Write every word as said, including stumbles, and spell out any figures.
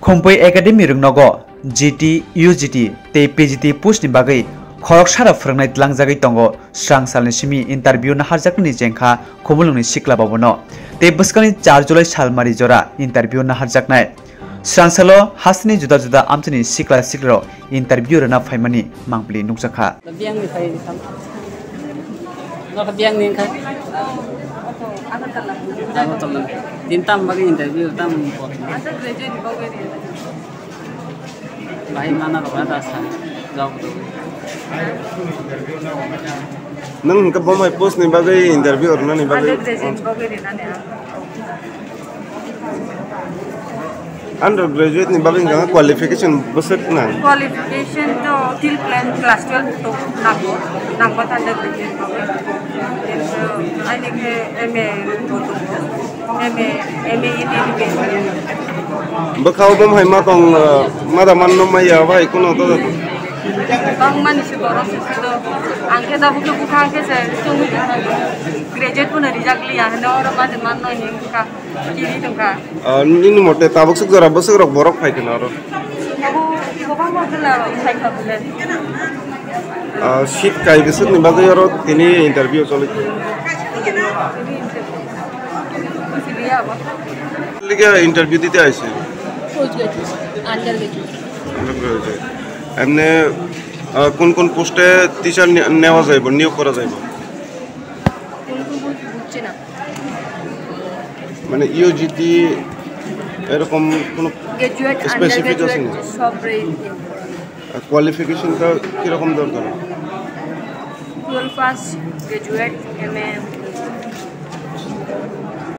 Khumpui Academy rwngnogo G T, U G T tei P G T post ni bagwi khoroksa rok phwrwngnai tlangjagwi tongo. Srangsalni simi interview naharjaknani jengkha Khumulwngni sikla bobono tei bwskangni char July salmari jora interview naharjaknai. Srangsalo hasteni juda juda amchaini sikla siklirok interview rwna phaimani mangpili nukjakha. Biyang ni phai sam. Nok biyang ni kha. Agartala. Agartala. Tin tam bagi interview tam. Asa graduate ni bagwi ri. Bahai mana rok da sa. Jawab do. Nang hingke bomai post ni bagwi interview rwna ni bagwi. Undergraduate ni bagwi rwna ni. Undergraduate ni bagwi wngkha qualification bwswk nang? Qualification to till plan class twelve to nango, nangba ta undergraduate bagwi. Aini khe M A bo tongo, M A, M A in education. Bwkha o bo hai ma tong, uh, ma da manno maya bai kuno to. Bang mani se borok se se do, ang khe tabuk khe bwkha ang khe se chwngwi graduate bono rijak liya hino oro ma se manno hini bwkha. Kiri tongkha. Ah, nini mote tabuk swk jora bwswk rok borok phai kheno oro? Abo kwbangma bwla rok phai kha bwle. Ah, seat kai bwswk ni bagwi oro tini interview choli. Liga interview dite aise. Post graduate, under graduate. Under graduate. এমনি, আহ, কোন কোন পোস্টে টিচার নে-, নেওয়া যাইব, নিয়োগ করা যাইব? কোন কোন পোস্ট বুঝছে না। মানে ইউজিটি এরকম কোনো গ্র্যাজুয়েট, স্পেসিফিক আছে না? আন্ডারগ্র্যাজুয়েট সব রে-। আর কোয়ালিফিকেশনটা কিরকম দরকার? Twelve pass, graduate, MA.